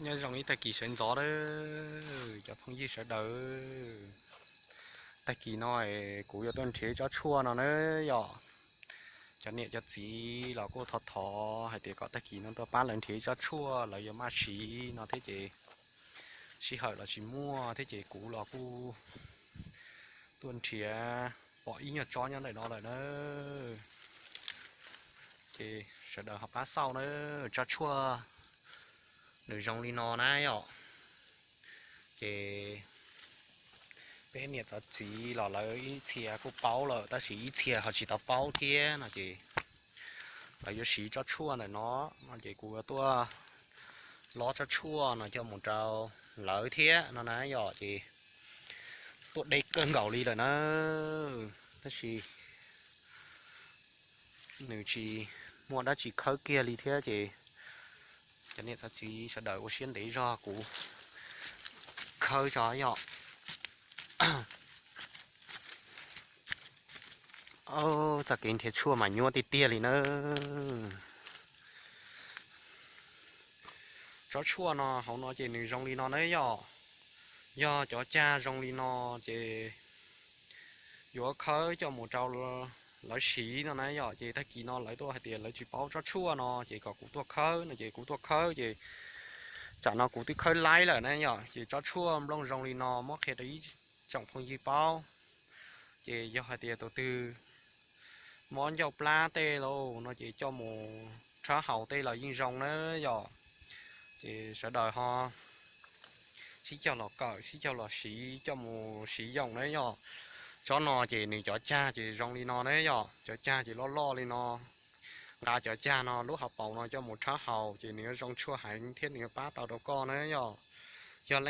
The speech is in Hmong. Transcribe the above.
Nyob zoo ib tag kis sawv ntxov nawb cov phooj ywg sawv daws. Tag kis no kuv yuav tuaj nrhiav tsob tshuaj no na yom. Cov niam cov txiv los kuj thov thov hais tias kom tag kis no tuaj pab lawv nrhiav tsob tshuaj lawv yuav maj siv no thiab ces sij hawm los tsis muaj thiab ces kuv los kuj tuaj nrhiav pom ib nyuag tsob nyob ntawm no lawm na. Ces sawv daws ho pab xauj na, tsob tshuaj nws zoo li no na yom. Ces peb niam txiv los lawv ib txhia kuj paub lawm tab sis ib txhia ho tsis tau paub thiab no ces lawv yuav siv tsob tshuaj ntawm no, no ces kuv yuav tuaj lob tsob tshuaj no coj mus rau lawv thiab no na yom. Ces tuaj deb kawg nkaus li lawm na, tab sis nws tsis muaj dab tsi khawb kiag li thiab ces cov niam txiv sawv daws ua siab ntev zog kuv khawb tso yom. Txoj kev nrhiav tshuaj mas nyuaj tiag tiag li na. Tsob tshuaj no hauv no ces nws zoo li no na yom. Yog cov cag zoo li no ces yuav khawb coj mus rau lawv siv no na yom. Ces tag kis no lawv tuaj hais tias lawv tsis paub tsob tshuaj no ces kom kuv tuaj khawb no ces kuv tuaj khawb ces tsam no kuv twb khawb laib lawm na yom. Ces tsob tshuaj nplooj zoo li no muab qhia rau ib tsoom phooj ywg paub. Ces yog hais tias tus twg mob ncauj plab tej lauj no ces coj mus rhab haus tej los yeej zoo na yom. Ces sawv daws ho sib cog los kawm sib cog los siv coj mus siv yoom na yom. Tsob no ces nws cov cag ces zoo li no na yom, cov cag ces loj loj li no. Nqa cov cag no lub hauv paus no coj mus rhab haus ces nws yuav zoo tshuaj heev thiab nws yuav pab tau rau koj na yom. Yog leej